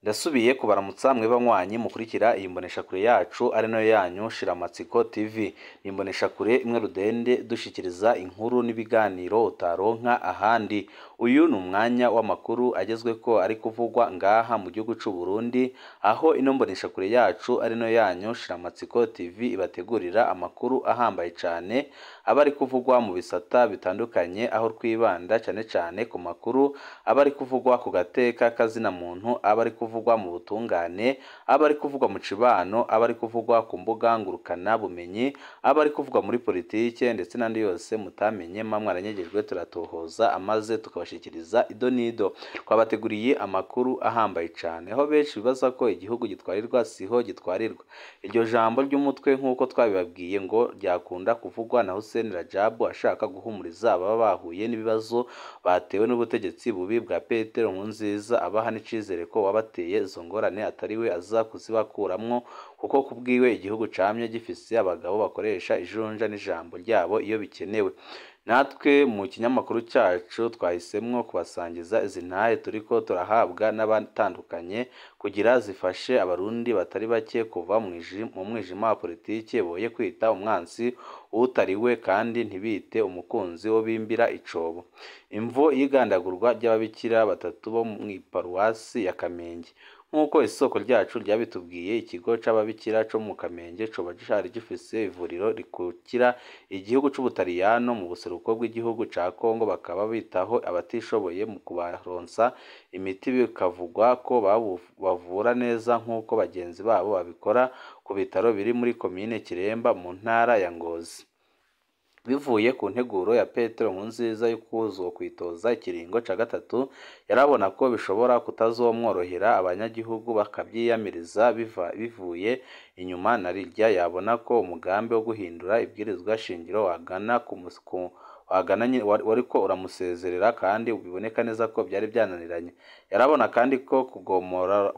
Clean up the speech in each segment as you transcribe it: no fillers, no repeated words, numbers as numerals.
Ndasubiye kubaramutsa mwe banywanyi mukurikira iyi mboneshakure yacu ari nayo yanyu Shiramatsiko TV. Ni imboneshakure imwe rudende dushikiriza inkuru n'ibiganiro utaronka ahandi. Uyu ni umwanya w'amakuru agezweko ari kuvugwa ngaha mu gihugu c'u Burundi, aho ino mboneshakure yacu ari nayo yanyu Shiramatsiko TV ibategurira amakuru ahambaye cane aba ari kuvugwa mu bisata bitandukanye, aho twibanda cane cane ku makuru aba ari kuvugwa ku gateka kazina muntu, aba ari kuvugwa mu butungane, aba ari kuvugwa mu cibano, aba ari kuvugwa ku mbuga ngurukana bumenyi, aba ari kuvugwa muri politike ndetse n'andi yose mutamenye mba mwaranyegejwe, turatohoza amaze tukabashikiriza ido n'ido. Twabateguriye amakuru ahambaye cane, aho benshi bibaza ko igihugu gitwarirwa siho gitwarirwa. Iryo jambo ry'umutwe nk'uko twabibabwiye ngo ryakunda kuvugwa na Hussein Rajab ashaka guhumuriza ababa bahuye n'ibibazo batewe n'ubutegetsi bubi bwa Petero Nkurunziza, abaha n'icizere ko uwabateye izo ngorane atari we aza kuzibakuramwo, kuko kubwiwe igihugu camye gifise abagabo bakoresha ijunja n'ijambo ryabo iyo bikenewe. Natwe mu kinyamakuru cacu twahisemwo kubasangiza izi ntahe turiko turahabwa n'abatandukanye kugira zifashe abarundi batari bake kuva mu mwijima wa politike, boye kwita umwansi uwutari we kandi ntibite umukunzi wo bimbira icobo. Imvo y'igandagurwa ry'ababikira batatu bo mw'iparuwasi ya Kamenge. Nk'uko isoko ryacu ryabitubwiye, ikigo c'ababikira co mu Kamenge coba cari gifise ivuriro rikukira igihugu c'Ubutaliyano mu buseruko bw'igihugu ca Kongo, bakaba bitaho abatishoboye mu kubaronsa imiti, bikavugwa ko bavura neza nk'uko bagenzi babo babikora ku bitaro biri muri komine Kiremba mu ntara ya Ngozi. Bivuye ku nteguro ya Petero Nkurunziza yo kuzokwitoza ikiringo ca gatatu, yarabona ko bishobora kutazomworohera, abanyagihugu bakavyiyamiriza bivuye inyuma, na rirya yabona ko umugambi wo guhindura ibwirizwa shingiro wagana wariko uramusezerera, kandi biboneka neza ko vyari vyananiranye. Yarabona kandi ko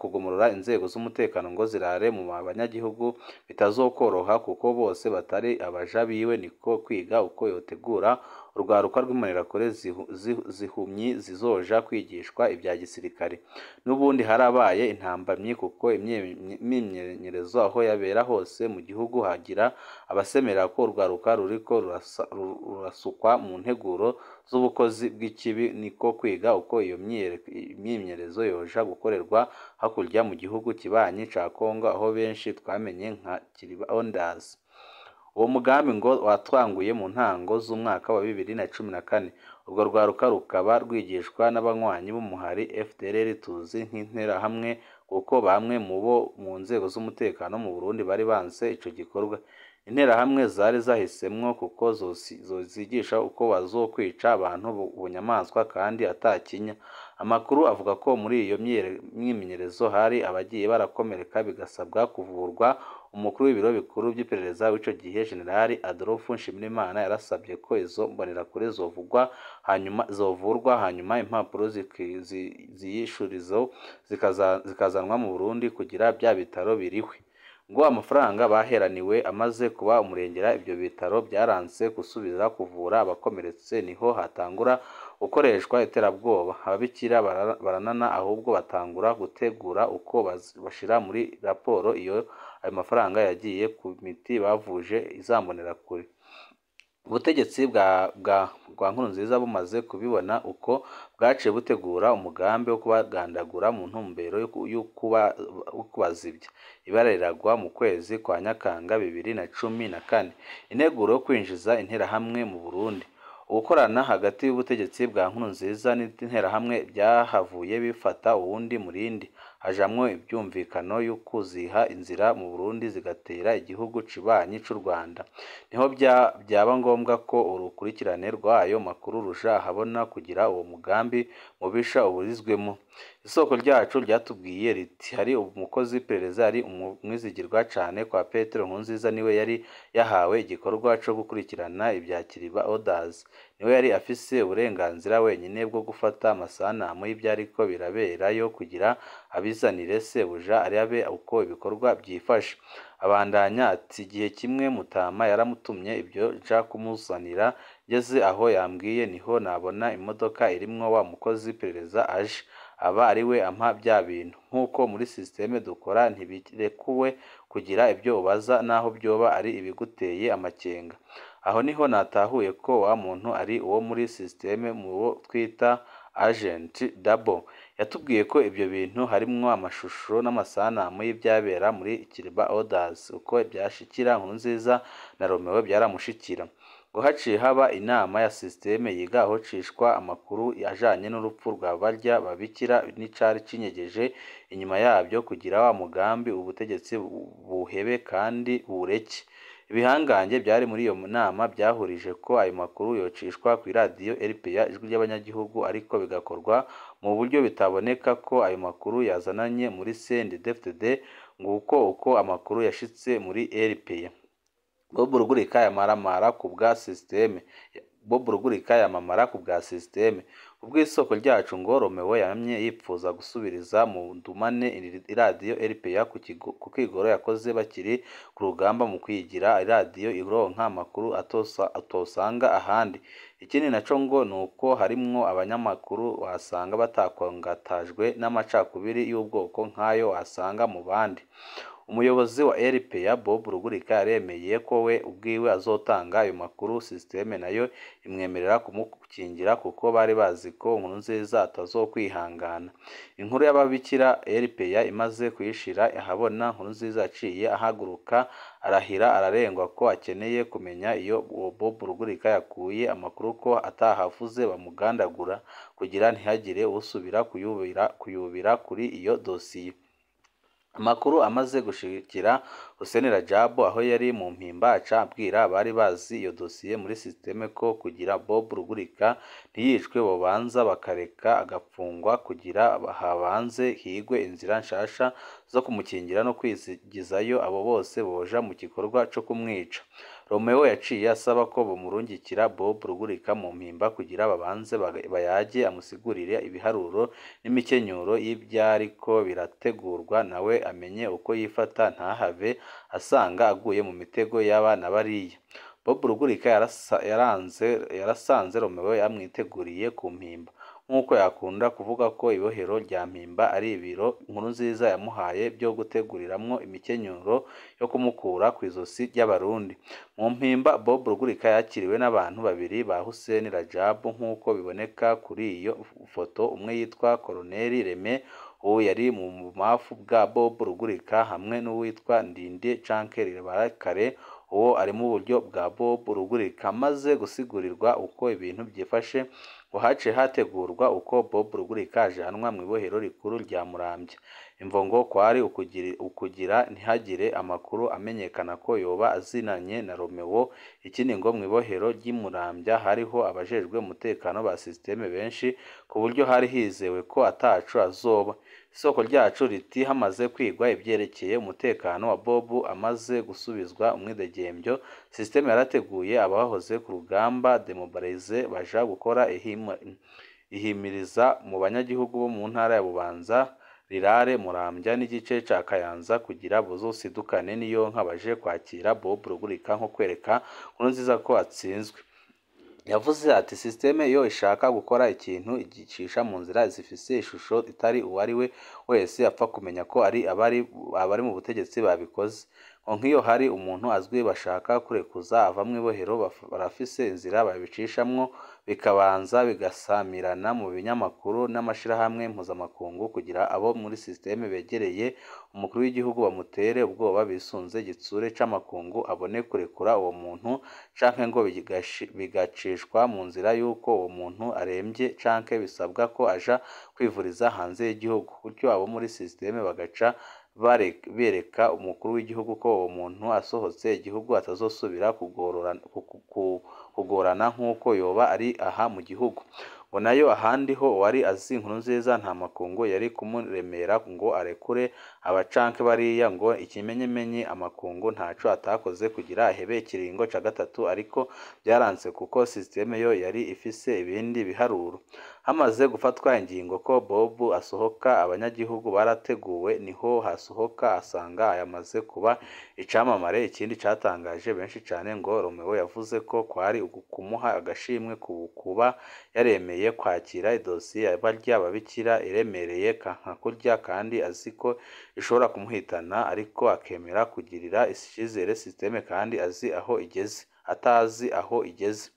kugomorora inzego z'umutekano ngo zirare mu banyagihugu bitazokoroha, kuko bose batari abaja biwe, niko kwiga uko yotegura urwaruka rw'imbonerakure zihumyi zizoja kwigishwa ivya gisirikare. N'ubundi harabaye intambamyi, kuko imyimenyerezo aho yabera hose mu gihugu hagira abasemera ko urwaruka ruriko rurasukwa mu nteguro z'ubukozi bw'ikibi, niko kwiga uko iyo myimenyerezo yoja gukorerwa hakurya mu gihugu kibanyi ca Kongo, aho benshi twamenye nka Kiribondazi. Uwo mugambi ngo watwanguye mu ntango z'umwaka wa 2014. Urwo rwaruka rukaba rwigishwa n'abanywanyi b'umuhari FDLR tuzi nk'interahamwe, kuko bamwe mu bo mu nzego z'umutekano mu Burundi bari banse ico gikorwa. Interahamwe zari zahisemwo kuko zozigisha uko bazokwica abantu bunyamaswa kandi atakinya. Amakuru avuga ko muri iyo myimenyerezo hari abagiye barakomereka bigasabwa kuvurwa. Umukuru w'ibiro bikuru vy'iperereza w'ico gihe, General Adolphe Nshimirimana, yarasavye ko izo mbonerakure zovurwa hanyuma impapuro ziyishurizo zikazanwa mu Burundi kugira vya bitaro birihwe. Ngo amafaranga baheraniwe amaze kuba umurengera, ivyo bitaro vyaranse gusubira kuvura abakomeretse, niho hatangura gukoreshwa iterabwoba. Ababikira baranana, ahubwo batangura gutegura uko bashira muri raporo iyo ayo mafaranga yagiye ku miti bavuje iza mbonerakure. Ubutegetsi bwa Nkurunziza bumaze kubibona uko, bwaciye butegura umugambi wo kubagandagura mu ntumbero yo kubazivya. Ibara riragwa mu kwezi kwa Nyakanga 2014. Integuro yo kwinjiza interahamwe mu Burundi. Ugukorana hagati y'ubutegetsi bwa Nkurunziza n'interahamwe vyahavuye bifata uwundi murindi, hajamwo ivyumvikano yo kuziha inzira mu Burundi zigatera igihugu cibanyi c'u Rwanda. Niho vyaba ngombwa ko urukurikirane rw'ayo makuru ruja ahabona kugira uwo mugambi mubisha uburizwemwo. Isoko ryacu ryatubwiye riti hari umukozi w'iperereza yari umwizigirwa cane kwa Petero Nkurunziza, niwe yari yahawe igikorwa co gukurikirana ivya Kiriba Orders. Niwe yari afise uburenganzira wenyene bwo gufata amasanamu y'ivyariko biraberayo kugira abizanire sebuja arabe uko ibikorwa vyifashe. Abandanya ati igihe kimwe Mutama yaramutumye ibyo nja kumuzanira, ngeze aho yambwiye niho nabona imodoka irimwo wa mukozi w'iperereza aje. aba ariwe ampa bya bintu. Nk'uko muri systeme dukora ntibirekuwe kugira ibyo ubaza naho byoba ari ibiguteye amakenga. Aho niho natahuye ko wa muntu ari uwo muri systeme mu bo twita agent double. Yatubwiye ko ibyo bintu harimwo amashusho n'amasanamu y'ibyabera muri Kiriba Orders, uko byashikira Nkurunziza na Romeo byaramushikira. Ngo haciye haba inama ya systeme yiga ahocishwa amakuru ajanye n'urupfu rwa barya babikira n'icari cinyegeje inyuma yabyo kugira wa mugambi ubutegetsi buhebe kandi bureke. Ibihangange byari muri iyo nama byahurije ko ayo makuru yocishwa ku iradiyo RPA Ijwi ry'Abanyagihugu, ariko bigakorwa mu buryo bitaboneka ko ayo makuru yazananye muri CNDD-FDD. Nguko uko amakuru yashitse muri RPA. Bob Rugurika yamaramara ku bwa systeme. Bob Rugurika yamamara ku bwa systeme. Ubw'isoko ryacu ngo Romeo yamye yipfuza gusubiriza mu ndumane iradiyo RPA ku kigoro yakoze bakiri ku rugamba mu kwigira iradiyo ironka amakuru atosanga ahandi. Ikindi naco ngo nuko harimwo abanyamakuru wasanga batakongatajwe n'amacakubiri y'ubwoko nk'ayo wasanga mu bandi. Umuyobozi wa RPA Bob Rugurika yaremeye ko we ubwiwe azotanga ayo makuru, systeme nayo imwemerera kumukingira kuko bari bazi ko Nkurunziza atazokwihangana. Inkuru y'ababikira RPA imaze kuyishira ahabona, Nkurunziza yaciye ahaguruka arahira ararengwa ko akeneye kumenya iyo Bob Rugurika yakuye amakuru, ko atahavuze bamugandagura kugira ntihagire usubira kuyubira kuri iyo dosiye. Amakuru amaze gushikira Hussein Rajab aho yari mu Mpimba, aca abwira abari bazi iyo dosiye muri systeme ko kugira Bob Rugurika ntiyicwe bobanza bakareka agapfungwa kugira habanze higwe inzira nshasha zo kumukingira no kwizigizayo abo bose boja mu gikorwa co kumwica. Romeo yaciye asaba ko bomurungikira Bob Rugurika mu Mpimba kugira babanze bayage amusigurire ibiharuro n'imikenyuro y'ivyariko birategurwa, nawe amenye uko yifata ntahave asanga aguye mu mitego y'aba na bariya. Bob Rugurika yarasanze Romeo yamwiteguriye ku Mpimba, nk'uko yakunda kuvuga ko ibohero rya Mpimba ari ibiro Nkurunziza yamuhaye byo guteguriramwo imikenyuro yo kumukura ku izosi ry'Abarundi. Mu Mpimba Bob Rugurika yakiriwe n'abantu babiri ba Hussein Rajab nk'uko biboneka kuri iyo foto, umwe yitwa Colonel Reme, uwo yari mu bumafu bwa Bob Rugurika, hamwe n'uwitwa Ndinde canke Ribarakare, uwo ari mu buryo bwa Bob Rugurika. Amaze gutsigurirwa uko ibintu byifashe, ngo haciye hategurwa uko Bob Rugurika ajanwa mu ibohero rikuru rya Muramvya. Imvo ngo kwari ukugira ntihagire amakuru amenyekana ko yoba azinanye na Romeo. Ikindi ngo mu ibohero ry'i Muramvya hariho abajejwe umutekano ba systeme benshi ku buryo hari hizewe ko ataco azoba. Isoko ryacu riti hamaze kwigwa ivyerekeye umutekano wa Bob amaze gusubizwa umwidegembyo, systeme yarateguye abahoze ku rugamba demobilize baja gukora ihimiriza mu banyagihugu bo mu ntara ya Bubanza, Rirare, Muramvya n'igice ca Kayanza kugira bozosidukane niyonka baje kwakira Bob Rugurika nko kwereka Nkurunziza ko atsinzwe. Yavuze ati systeme iyo ishaka gukora ikintu igicisha mu nzira zifise ishusho itari uwari we wese apfa kumenya ko ari abari mu butegetsi babikoze. Ngo nk'iyo hari umuntu azwi bashaka kurekuza ava mw'ibohero, barafise inzira babicishamwo bikabanza bigasamirana mu binyamakuru n'amashirahamwe mpuzamakungu kugira abo muri systeme begereye umukuru w'igihugu bamutere ubwoba bisunze igitsure c'amakungu abone kurekura uwo muntu, canke ngo bigacishwa mu nzira y'uko uwo muntu aremvye canke bisabwa ko aja kwivuriza hanze y'igihugu, gutyo abo muri systeme bagaca bereka umukuru w'igihugu ko uwo muntu asohotse igihugu atazosubira kugorana nk'uko yoba ari aha mu gihugu. Ngo nayo ahandi ho uwari azi Nkurunziza nta makungu yari kumuremera ngo arekure abacanke bariya, ngo ikimenyemenye amakungu ntaco atakoze kugira ahebe ikiringo ca gatatu, ariko byaranse kuko systeme yo yari ifise ibindi biharuro. Hamaze gufatwa ingingo ko Bob asohoka, abanyagihugu barateguwe, niho hasohoka asanga yamaze kuba icamamare. Ikindi catangaje benshi cane ngo Romeo yavuze ko kwari kumuha agashimwe kuba yaremeye yemeye kwakira idosiye ya barya babikira iremereye nka kurya kandi azi ko ishobora kumuhitana, ariko akemera kugirira icizere systeme kandi azi aho igeze, atazi aho igeze.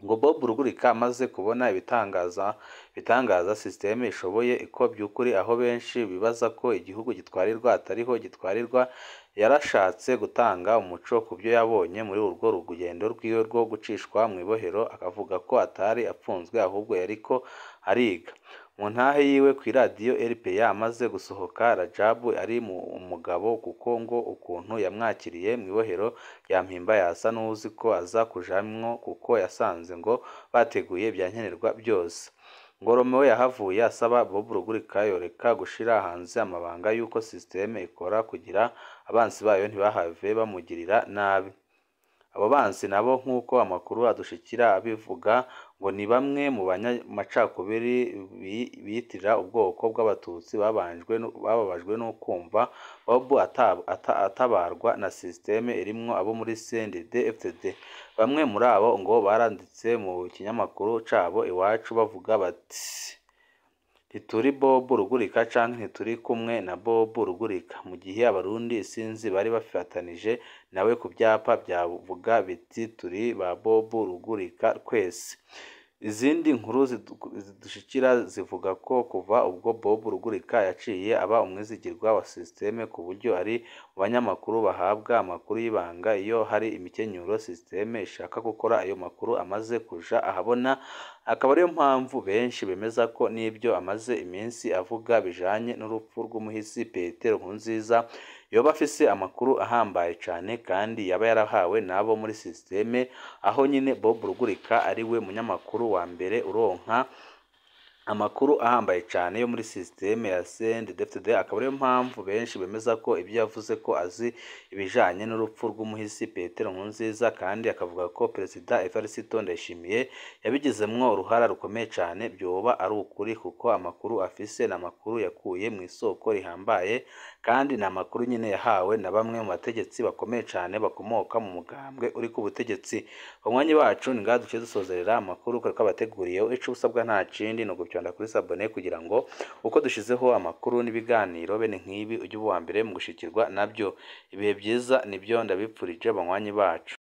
Ngo Bob Rugurika amaze kubona ibitangaza systeme ishoboye, ko by'ukuri aho benshi bibaza ko igihugu gitwarirwa atariho gitwarirwa, yarashatse gutanga umuco ku byo yabonye muri urwo rugendo rwiwe rwo gucishwa mu ibohero, akavuga ko atari apfunzwe ahubwo yariko ariga. Mu ntahe yiwe kw'iradiyo RPA amaze gusohoka, Rajabu ari umugabo kuko ngo ukuntu yamwakiriye mu ibohero rya Mpimba yasa n'uwuzi ko aza kujamwo, kuko yasanze ngo bateguye ibyankenerwa byose. Ngo Romeo yahavuye asaba Bob Rugurika yoreka gushira hanze amabanga y'uko systeme ikora kugira abansi bayo ntibahave bamugirira nabi. Abo bansi nabo nk'uko amakuru adushikira abivuga, ngo ni bamwe mu banyamacakubiri biyitirira ubwoko bw'Abatutsi bababajwe no kumva Bob atabarwa na systeme irimwo abo muri CNDD-FDD. Bamwe muri abo ngo baranditse mu kinyamakuru cabo Iwacu bavuga bati: "Ntituri Bob Rugurika canke ntituri kumwe na Bob Rugurika", mu gihe Abarundi isinzi bari bafatanije nawe ku vyapa vyavuga biti: "Turi ba Bob Rugurika twese". Izindi nkuru zidushikira zivuga ko kuva ubwo Bob Rugurika yaciye aba umwizigirwa wa systeme, ku buryo ari mu banyamakuru bahabwa amakuru y'ibanga iyo hari imikenyuro systeme ishaka gukora, ayo makuru amaze kuja ahabona, akaba ariyo mpamvu benshi bemeza ko n'ibyo amaze iminsi avuga bijanye n'urupfu rw'umuhisi Petero Nkurunziza yoba afise amakuru ahambaye cane kandi yaba yarahawe n'abo muri systeme, aho nyine Bob Rugurika ari we munyamakuru wa mbere uronka amakuru ahambaye cane yo muri systeme ya CNDD-FDD, akaba ariyo mpamvu benshi bemeza ko ibyo yavuze ko azi ibijanye n'urupfu rw'umuhisi Petero Nkurunziza, kandi akavuga ko Perezida Evariste Ndayishimiye yabigizemwo uruhara rukomeye cane, vyoba ari ukuri kuko amakuru afise ni amakuru yakuye mw'isoko rihambaye, kandi ni amakuru nyine yahawe na bamwe mu bategetsi bakomeye cane bakomoka mu mugambwe uri ku butegetsi. Banywanyi bacu, ni ngaha duciye dusozerera amakuru twari twabateguriye, ico usabwa nta kindi ni ugufyonda kuri s'abonner kugira ngo uko dushizeho amakuru n'ibiganiro bene nk'ibi ujye uba uwa mbere mu gushikirwa nabyo. Ibihe byiza nibyo ndabipfurije banywanyi bacu.